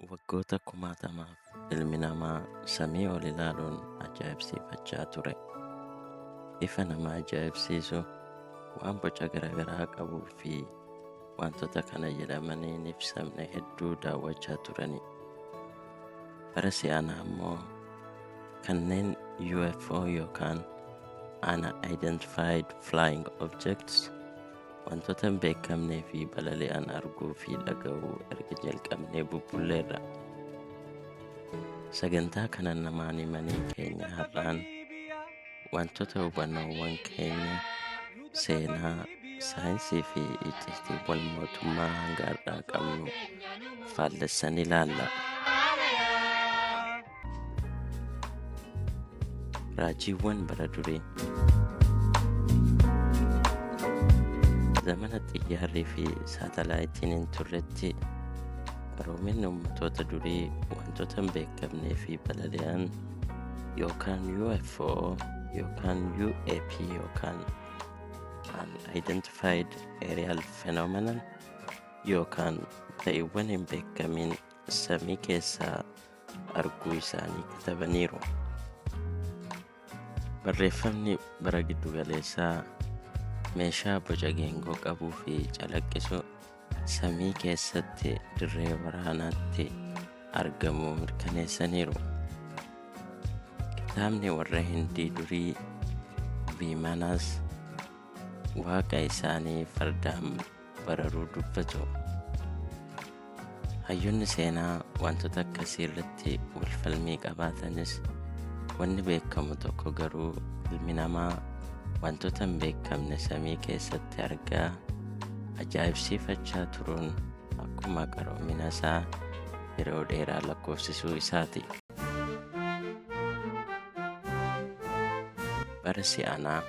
Waggoota kumaatamaaf ilmi namaa samii ol ilaaluun ajaa'ibsiifachaa ture. Ifa nama ajaa'ibsiisu, waan boca garaagaraa qabuu fi wantoota kana jedhamanii hin ibsamne hedduu daawwachaa turani. Bara si'anaa immoo kanneen UFO yookaan Unidentified Flying Objects wantoota hin beekamnee fi balali'an arguu fi dhaga'uu erga jalqabnee bubbulleerra. Sagantaa kana namaan himanii keenya har'aan wantoota hubannoowwan keenya seenaa, saayinsii fi icciitiiwwan mootummaa hanga har'aa qabnu faallessan ilaalla. Raajiiwwan bara durii. Zamana xiyyaarrii fi saatalaayitiin hin turretti qaroominni ummatoota durii wantoota hin beekamnee fi balali'an yookaan UFO yookaan UAP yookaan Unidentified Aerial Phenomenon yookaan ta'iiwwan hin beekamiin samii keessaa arguu isaanii katabaniiru. Barreeffamni bara giddugaleessaa meeshaa boca geengoo qabuu fi calaqqisu samii keessatti dirree waraanaatti argamuu mirkaneessaniiru. Kitaabni warra Hindii durii Viimanaas waaqa isaanii fardaan bararuu dubbatu. Hayyoonni seenaa wantoota akkasii irratti wal falmii qabaatanis, wanni beekamu tokko garuu ilmi namaa wantoota hin beekamne samii keessatti argaa ajaa'ibsiifachaa turuun akkuma qaroomina isaa yeroo dheeraa lakkoofsisuu isaati. Bara si'anaa.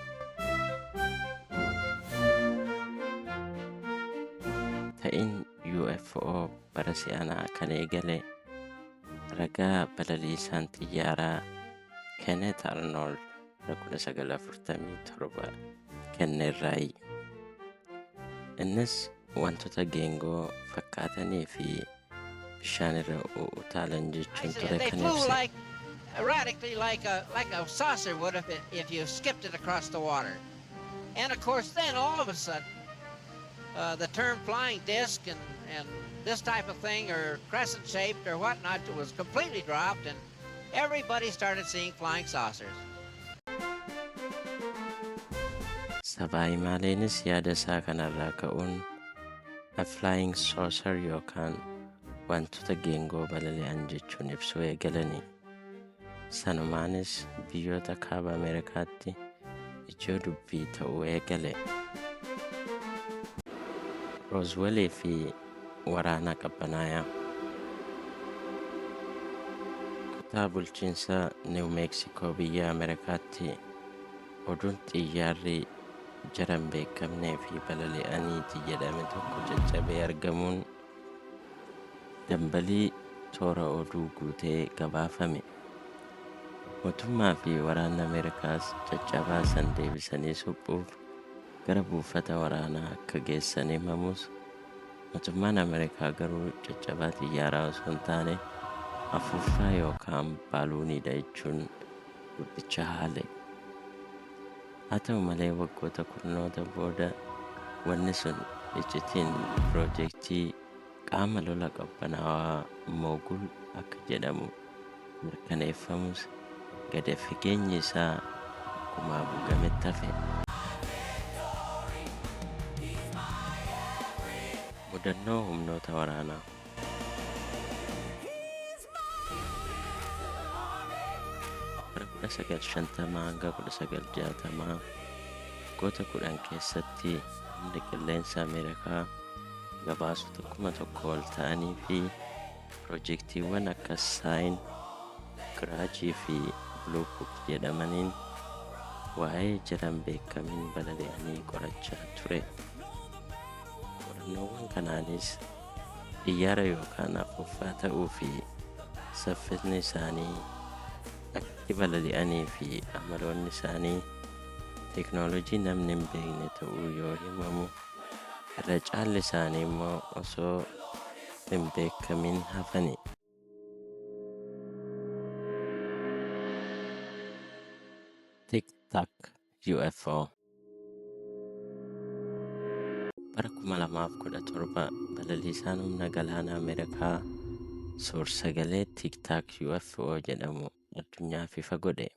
Ta'iin UFO bara si'anaa kan eegale ragaa balaliisaan xiyyaaraa Kenneth Arnold bara 1947 kenne irraayi. Innis wantoota geengoo fakkaatanii fi bishaan irra utaalan jechuun ture They kan flew ibse. like erratically like a saucer would if you skipped it across the water. And of course, then all of a sudden, the term flying disc and this type of thing or crescent shaped or whatnot was completely dropped, and everybody started seeing flying saucers. Sabaa-himaaleenis yaada isaa kanarraa ka'uun a flying saucer yookaan wantoota geengoo balali'an jechuun ibsuu eegalani. Sanumaanis biyyoota kaaba Ameerikaatti ijoo dubbii ta'uu eegale. Roozwelii fi Waraana Qabbanaayaa. Kutaa bulchiinsa Niw Meeksikoo biyya Ameerikaatti oduun xiyyaarri jara hin beekamnee fi balali'aniiti jedhame tokko caccabee argamuun dambalii toora oduu guutee gabaafame. Mootummaa fi waraanni Ameerikaas caccabaa san deebisanii suphuuf gara buufata waraanaa akka geessan himamus, mootummaan Ameerikaa garuu caccabaa xiyyaaraa osoo hin taane afuuffaa yookaan baaluuniidha jechuun dubbicha haale. Haa ta'u malee waggoota kurnoota booda wanni sun iccitiin piroojektii qaama lola qabbanaawaa Mogul akka jedhamu mirkaneeffamus gad fageenyi isaa akkuma haguugametti hafe. Mudannoo humnoota waraanaa. Bara 1950 hanga 1960 waggoota 10 keessatti humni qilleensa Ameerikaa gabaasota 1000 ol ta'anii fi pirojektiiwwan akka Sign, Giraajii fi Blue Book jedhamaniin waa'ee jara hin beekamiin balali'anii qorachaa ture. Qorannoowwan kanaanis xiyyaara yookaan afuuffaa ta'uu fi saffisni isaanii, akki balali'anii fi amaloonni isaanii teeknoolojii namni hin beekne ta'uu yoo himamu, irra caalli isaanii immoo osoo Hin beekamin hafani. Tic Tac UFO. Bara 2017 balaliisaan humna galaana Ameerikaa suur-sagalee Tic Tac UFO jedhamu addunyaaf ifa godhe.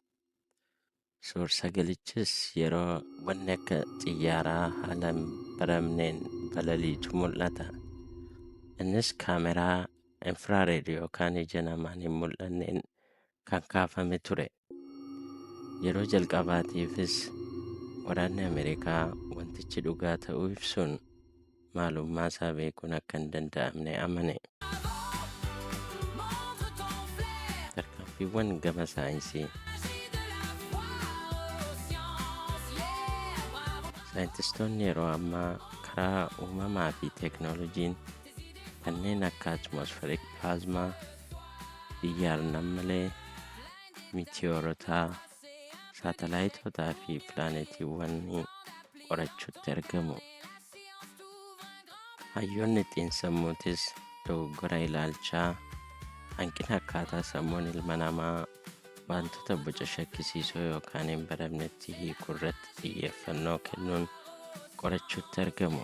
Suur-sagalichis yeroo wanni akka xiyyaaraa haala hin baramneen balaliitu mul'ata. Innis kaameraa infrared yookaan ija namaan hin mul'anneen kan kaafame ture. Yeroo jalqabaatiifis waraanni Ameerikaa wantichi dhugaa ta'uu ibsuun maalummaa isaa beekuun akka hin danda'amne amane. Tarkaanfiiwwan gama saayinsii. Saayintistoonni yeroo ammaa karaa uumamaa fi teeknooloojiin kanneen akka atmospheric plasma, xiyyaar nammalee, miitiyoorotaa, saatalaayitootaa fi pilaaneetiiwwan qorachuutti argamu. Hayyoonni xiinsammuutis dogoggora ilaalchaa, hanqina akkaataa sammuun ilma namaa wantoota boca shakkisiisoo yookaan hin baramnetti hiikuu irratti xiyyeeffannoo kennuun qorachuutti argamu.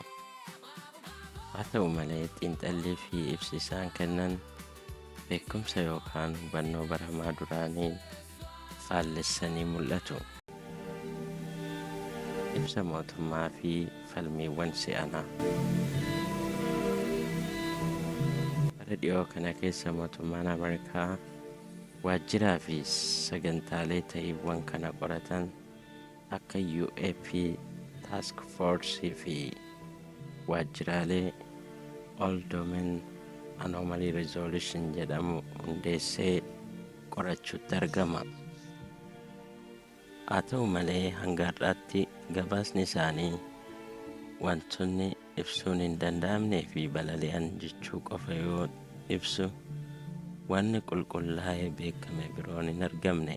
Haa ta'u malee, xiinxallii fi ibsi isaan kennan beekumsa yookaan hubannoo baramaa duraanii faallessanii mul'atu. Ibsa mootummaa fi falmiiwwan si'anaa. Bara dhiyoo kana keessa mootummaan Ameerikaa waajjiraa fi sagantaalee ta'iiwwan kana qoratan akka UAP Task Force fi waajjiraalee All Domain Anomaly Resolution jedhamu hundeessee qorachuutti argama. Haa ta'u malee, hanga har'aatti gabaasni isaanii wantoonni ibsuun hin danda'amnee fi balali'an jechuu qofa yoo ibsu, wanni qulqullaa'ee beekame biroon hin argamne.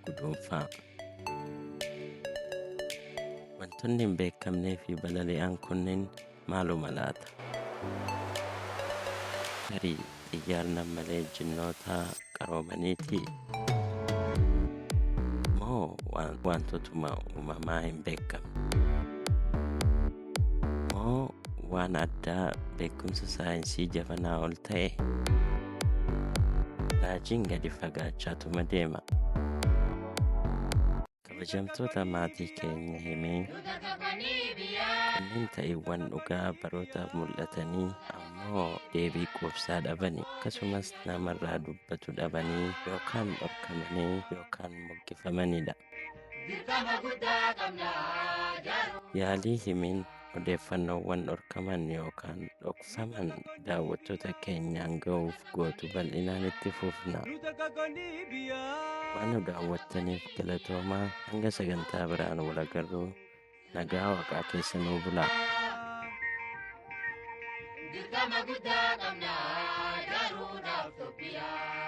Guduunfaa. Wantoonni hin beekamnee fi balali'an kunniin maaluma laata? Tarii xiyyaar nammalee jinnoota qaroomaniitii? Moo wantotuma uumamaa hin beekamne? Moo waan addaa beekumsa saayinsii jabanaa ol ta'e? Raajiin gadi fagaachaatuma deema. Kabajamtoota maatii keenya himee, kunneen ta'iiwwan dhugaa barootaaf mul'atanii ammoo deebii quubsaa dhabani, akkasumas namarraa dubbatu dhabanii yookaan dhorkamanii yookaan moggifamanidha. Yaalii himiin odeeffannoowwan dhorkaman yookaan dhokfaman daawwattoota keenyaan ga'uuf gootu bal'inaan itti fufna. Waan nu daawwattaniif galatoomaa. Hanga sagantaa biraan wal agarru nagaa Waaqaa keessa nuu bulaa. Dirqama guddaa qabna jaaruudhaaf Toophiyaa.